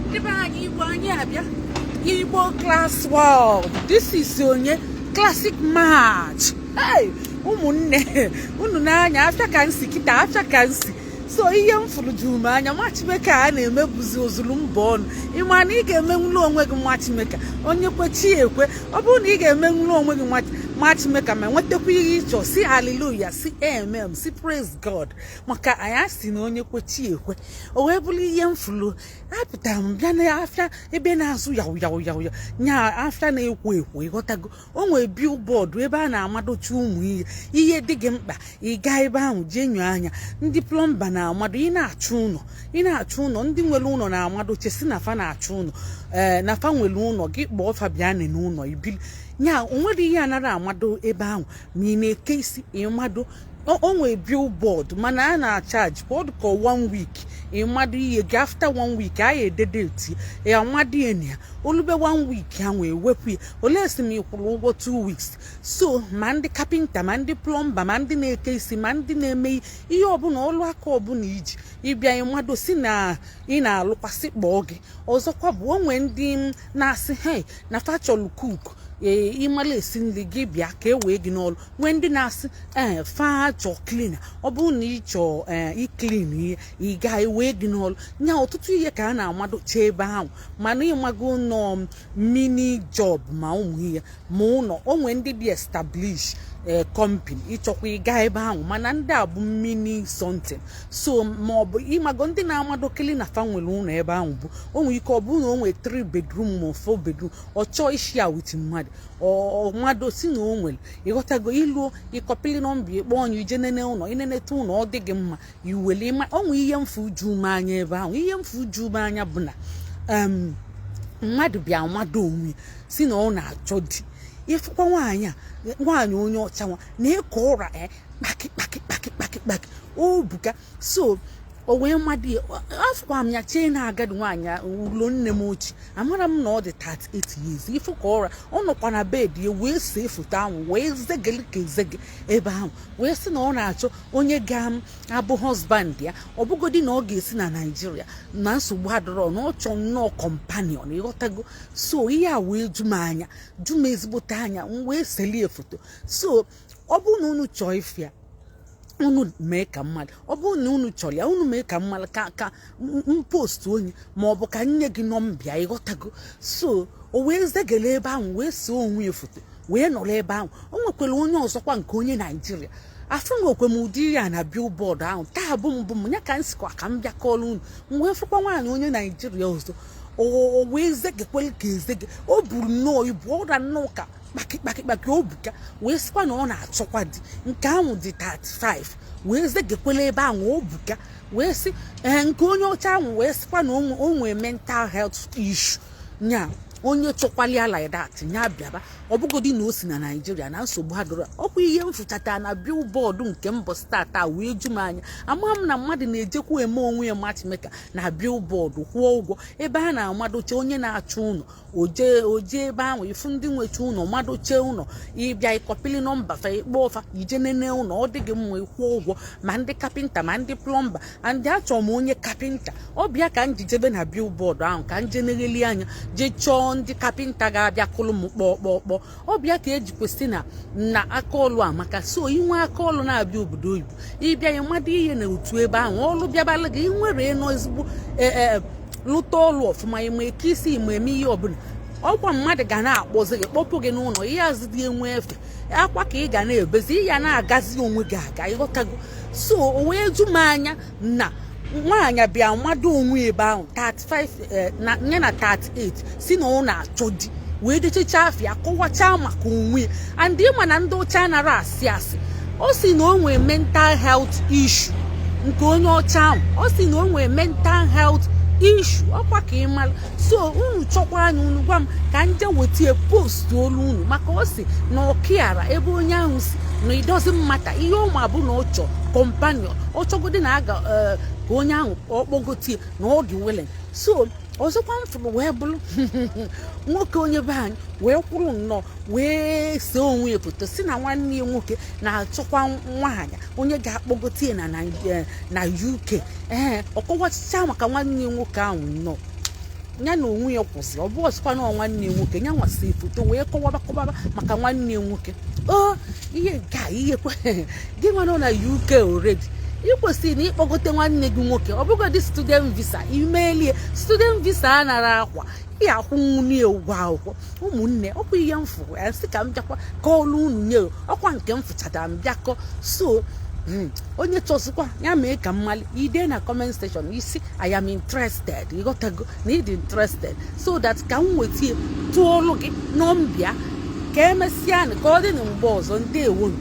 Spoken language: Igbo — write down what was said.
Ndị be anyị, Igbo anyị abịa Igbo Class World. This is onye Classic Match. Hey, ụmụnne, unu n'anya afịa ka nsi kịta, afịa ka nsi. So ihe m fụrụ juru m anya. Matchmaker a na-emebuzi ozulu mba ọnụ. Ịma na ị ga-emenwulu onwe gị matchmaker? Onye kwe, chi ekwe. Ọ bụrụ na ị ga-emenwulu onwe gị matchmaker ma nwetakwa ihe ịchọ, si hallelujah, si amen, si praise God, maka anyị asị na onye kwe, chi ekwe. O wee bụrụ ihe m fụrụ, apụtara m bịa n'afịa ebe na-azụ yawu yawu yawu yawu nya, afịa na-ekwo ekwo. Ịghọtago? O nwee billboard ebe a na-amadochi ụmụ ihe, ihe dị gị mkpa. Ị gaa ebe ahụ jee nyoo anya. Ndị plumber na-amado. Ị na-achọ ụlọ, ị na-achọ ụlọ, ndị nwere ụlọ na-amadoche, si na fa na-achọ ụlọ, ee, na fa nwere ụlọ gị, kpọọ fa bịa n'ụlọ ibili nya. O nwere ihe anara amado ebe ahụ. Ma ị na-eke isi, ịmado. O nwee billboard, mana a na-achaji kwa ọ dị ka one week. Ịmado ihe gị, after one week a ya edede eti ya, amado ya na ya olube one week ahụ, ewepụ ya. Olee si ma ị kwụrụ ụgwọ 2 weeks. So ma ndị kapịnta, ma ndị plumber, ma ndị na-eke isi, ma ndị na-eme ihe ọbụla, ọlụ aka ọbụla iji ịbịa ịmado, si na ị na-alụkwasị, kpọọ gị. Ọzọkwa bụ onwe ndị na-asị, hey, na fachọlụ cook. Ee, ịmala esi nri, gị bịa ka e wee gị n'ọrụ. Nwee ndị na-asị, ee, fa chọọ cleaner. Ọ bụrụ na ị chọọ, ee, iclean ihe, ị ga ewee gị n'ọrụ nya. Ọtụtụ ihe ka a na-amadocha ebe ahụ, mana ịmago nọ mini job, ma ụmụ ihe, ma ụlọ. Onwe ndị dị establish ee company, ịchọkwa ịga ebe ahụ, mana ndị a bụ mini something. So ma ọ bụ ịmago ndị na-amado cleaner, fa nwere ụlọ ebe ahụ, bụ o nwere ike ọ bụrụ na o nwere 3 bedroom ma 4 bedroom, ọ chọọ ishare with mmadụ, ọ mmadụ si na o nwere. Ịghọtago? Iluo, ịkọpịlị nọmba, ịkpọ onye, ije nene ụlọ. Ineneta ụlọ, ọ dị gị mma, iwele ịma. Ọ nwee ihe mfu uju ume anya ebe ahụ. Ihe mfu uju ume anya bụ na mmadụ bịa mmadụ onwe si na ọ na-achọ di. Ịfụkwa nwaanyị a, nwaanyị onye ọcha nwa na-eko ụra, e kpaki kpaki kpaki kpaki kpaki o buka. So o wee mmadụ ya, afụkwa m ya chee na agadi nwaanyị a, ụlọ nne m ochie. Amara m na ọ dị 38 years. Ịfụ ka ụra ọ nọkwa na bed ya, wee see foto ahụ, wee zegele ka ezege ebe ahụ, wee sị na ọ na-achọ onye ga-abụ husband ya. Ọ bụgodi na ọ ga-esi na Naijiria, na nsogbu adịrọ, na ọ chọọ nnọọ companion. Ịghọtago? So ihe a wee ju m anya, ju m ezigbote anya. M wee selie foto. So ọ bụrụ na unu chọọ ife ya, unu mee ka mmadụ. Ọ bụrụ na unu chọrọ ya, unu mee ka mmadụ, ka m post onye, ma ọ bụ ka nye gị nọmba. Ịghọtago? So o wee zegele ebe ahụ, wee see onwe ya foto, wee nọrọ ebe ahụ. O nwekwara onye ọzọkwa, nke onye Naijiria. Afụnokwe m ụdị ya na billboard ahụ. Taa bụ mbụ m ya ka m sikwa ka m bịa kọọrọ unu. M wee fụkwa nwaanyị onye Naijiria ọzọ, o wee zegekwele ka ezege. O buru nnọọ ibu, ọra nnọọ ka kpaki kpaki kpaki o buka, wee sịkwa na ọ na-achọkwa di. Nke ahụ dị 35, wee zegekwele ebe ahụ, o buka, wee sị ee. Nke onye ọcha ahụ wee sịkwa na o nwee mental health issue nya. Onye chọkwalịa like that, nya bịaba. Ọ bụgodi na o si na Naijiria, na nsogbu adịrọ. Ọkwa ihe m fụchata na billboard nke mbọ start a wee ju m anya. Ama m na mmadụ na-ejekwa eme onwe ya matchmaker na billboard, kwụọ ụgwọ ebe a na-amadoche onye na-achọ ụlọ. Oje oje ebe ahụ, ifu ndị nwecha ụlọ, madoche ụlọ. Ịbịa, ịkọpịlị nọmba fa, ịkpọ ọfa, ije nene ụlọ. Ọ dị gị mma, ịkwụ ụgwọ. Ma ndị kapịnta, ma ndị plumber, ndị achọrọ m onye kapịnta ọbịa ka m ji jebe na billboard ahụ, ka m je negheli anya, jee chọọ ndị kapịnta ga-abịa kụlụ m kpọọ kpọọ kpọọ ọbịa ka ejikwesị na aka ọlụ amaka. So inwe aka ọlụ na-abịa obodo oyibo, ịbịa ya mmadụ ihe na otu ebe ahụ, ọlụ bịabalụ gị. Ịnwere nọ ezigbo ee, lụta ọlụ ọfụma, ịma eke isi, ịma eme ihe ọbụla. Ọkwa mmadụ ga na-akpọzi gị, kpọpụ gị n'ụlọ ihe azụdị enwe efe akwa ka ị ga na-ebezi ya, na-agazi onwe gị aga. Ịghọtago? So o wee ju m anya na nwaanyị bịa mmadụ onwe ebe ahụ 35 na ya na 38, si na ọ na-achọ di, wee dechecha afịa, kọwachaa maka onwe ya. And ịma na ndị ọcha nara asị asị. Ọ sị na o nwee mental health issue. Nke onye ọcha ahụ, ọ sị na o nwee mental health issue. Ọkwa ka ị mara. So unu chọkwa anya, unu gwa m ka nje wetie post olu unu, maka ọ sị na ọkịara ebe onye ahụ si na idozi mmata ihe ụmụ abụ na ọ chọ companion. Ọ chọgodi na aga ka onye ahụ ọkpọgotie na ọ dị willing. So ọzọkwa m fụrụ wee bụrụ nwoke onye be anyị wee kwụrụ nnọọ, wee see onwe ya foto, si na nwanne ya nwoke na-achọkwa nwaanyị onye ga-akpọgote ya na UK. Ee, ọ kọwachicha maka nwanne ya nwoke ahụ nnọọ. Ya na onwe ya kwụsị. Ọ bụ ọsịkwa na nwanne ya nwoke ya nwasị foto wee kọwaba kọwaba maka nwanne ya nwoke. O ihe nke a, ihe kwe gị nwa nọ na UK already, ị kwesịrị na ịkpọgote nwanne gị nwoke. Ọ bụgodị student visa, imelie student visa a nara akwa ị akwụnwunye ụgwọ akwụkwọ. Ụmụnne, ọkwa ihe m fụrụ ya sị ka m bịakwa kọọlụ unu nye. Ọkwa nke m fụchata m bịakọ. So onye chọzikwa ya mee ka mmali ide na comment section isi "I am interested". Ịghọtago na ịdị interested, so that ka m wetie tụọlụ gị nọmbịa. Ka emesịa, ka ọ dị na mgbe ọzọ. Ndewonu.